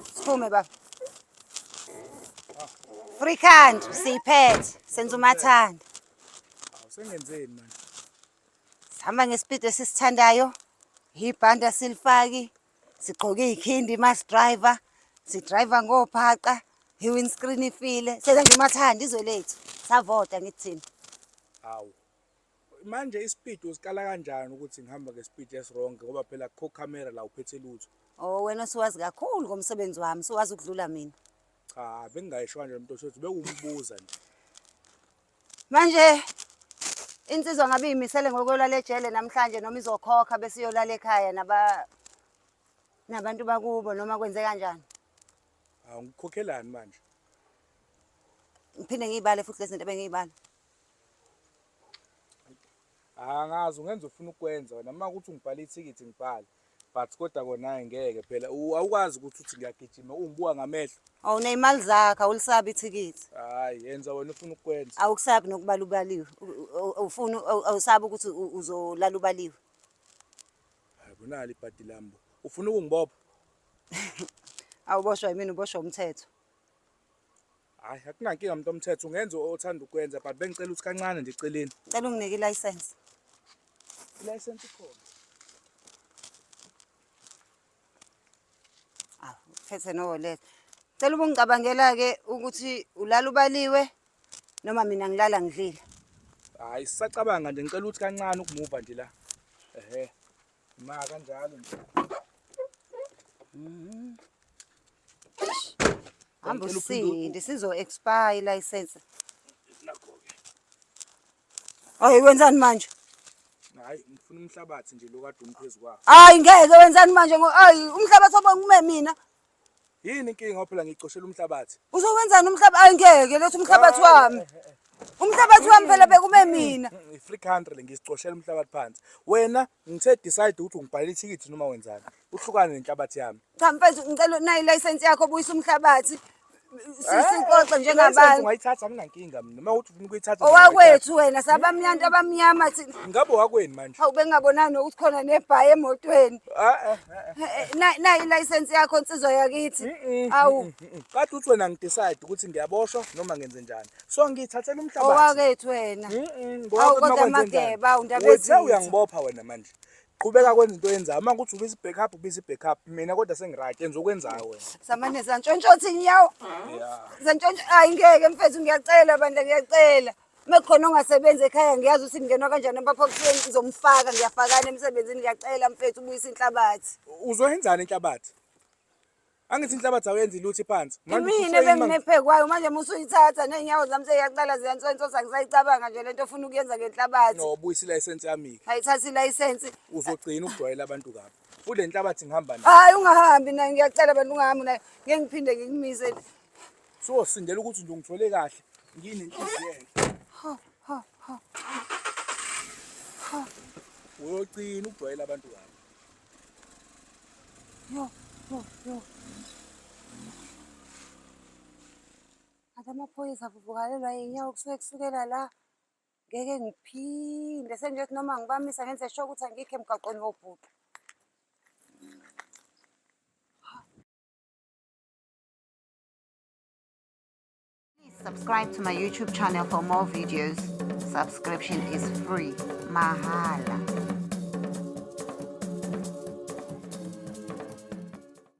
Siphume baba. Free country siyiphethe senza umathanda. Awu sengenzeni manje? Sihamba ngespeed esisithandayo. Ibhandi asilifaki. Sigqoke izikhindi mas driver. Sidriver ngophaqa. I-windscreen ifile. Senza nje umathanda izwe lethu. Savota ngithi thina. Hawu. Manje ispeed usikala kanjani ukuthi ngihamba ngespeed esiwrong ngoba phela kukho camera la uphethe lutho. Oh wena suwazi kakhulu ngomsebenzi wami, suwazi ukudlula mina. Cha, bengingayisho kanje umuntu othi bewumbuza nje. Manje insizwa ngabe imisele ngokwelala ejele namhlanje noma izokhokha bese iyolala ekhaya naba nabantu bakubo noma kwenze kanjani? Hawu ngikhokhelani manje? Ngiphinde ngiyibale futhi lezi zinto ebengiyibala. Angazi ungenza ufuna ukwenza wena uma ukuthi ungibhala ithikithi ngibhale but kodwa kona hayi ngeke phela awukwazi ukuthi uthi ngiyagijima ungibuka ngamehlo. Awuneyimali zakho awulisabi ithikithi. Hayi yenza wena ufuna ukwenza. Awukusabi nokubala ubaliwe. Ufuna awusabi ukuthi uzolala ubaliwe. Hayi bonali ibhadi lami bo. Ufuna ukungibopha? Awuboshwa yimina uboshwa umthetho. Hayi akunankinga muntu omthetho ungenza othanda ukwenza but bengicela ukuthi kancane nje eceleni. Ngicela unginike ilayisense. Ilayisense ikhona. Awu uphethe nowoletha. Cela ubungicabangela-ke ukuthi ulala ubaliwe noma mina ngilala ngidlile. Hayi sisacabanga nje ngicela ukuthi kancane ukumuva nje la. Ehhe. Ma kanjalo nje. Hamba usinde sizo expire license. Nakho-ke. Hayi wenzani manje? Hayi ngifuna umhlabathi nje lo kade umphezu kwawo. Hayi ngeke wenzani manje ngo hayi umhlabathi obongume mina. Yini inkinga ngoba phela ngicoshela umhlabathi. Uzowenzani umhlaba? Hayi ngeke letha umhlabathi wami. Umhlabathi wami phela bekume mina. I-free country le ngisicoshela umhlabathi phansi. Wena ngithe decide ukuthi ungibhalela ithikithi noma wenzani. Uhlukane nenhlabathi yami. Cha mfethu ngicela nayi license yakho buyisa umhlabathi. Sixoxe License njengabantu. ungayithatha anginankinga mina. Uma uthi ufuna ukuyithatha Owakwethu wena sabamnyanto abamnyama thina. Ngabe wakweni manje? Hawu bengingabonani nokuthi khona nebhayi emotweni. Ah eh. Nayi license yakho nsizwa yakithi. Awu Kade uthi wena ngidecide ukuthi ngiyaboshwa noma ngenze njani. So ngiyithathela umhlabathi. Owakwethu wena. Awu kodwa Mageba, awu ndaba Wethe ezitha. uyangibopha wena manje. Qhubeka kwenza into oyenzayo. Uma kuthi ubiza i-backup, ubiza i-backup. Mina kodwa sengiright, yenza okwenzayo wena. Samane santshontshothi inyawo. Yeah. Santshontsho hayi ngeke mfethu ngiyacela bandla ngiyacela. Mekukhona ongasebenzi ekhaya ngiyazi ukuthi ngingenwa kanjani emaphokisweni ngizomfaka ngiyafakana emsebenzini ngiyacela mfethu ubuyise inhlabathi. Uzoyenzani inhlabathi? Angithi inhlabathi awuyenzi lutho iphansi. Manje Imina ususoyima- ebenginephe kwayo manje musuyithatha ney'nyawo zami seyiyaqala ziyantsontsotha ngisayicabanga nje lento ofuna ukuyenza ngenhlabathi. No, buyisa ilayisensi yami-ke. Ayithatha ilayisensi. Uzogcina ukujwayela abantu kabi. Futhi le nhlabathi ngihamba nayo. Hayi ungahambi nayo ngiyacela bantu ungahambi nayo. Ngeke ngiphinde ngikumise. Sosindela ukuthi nje ungithole kahle nginenhliziyo enhle. Ha ha ha. Ha. Uyogcina ukujwayela abantu kabi. Yo yo yo. Athi amaphoyisa avuvukalelwa yinyawo kusuke kusukela la. Ngeke ngiphinde sengiyothi noma ngibamisa ngenze sure ukuthi angikho emgaqweni wobhuqu. Please subscribe to my YouTube channel for more videos. Subscription is free. Mahala.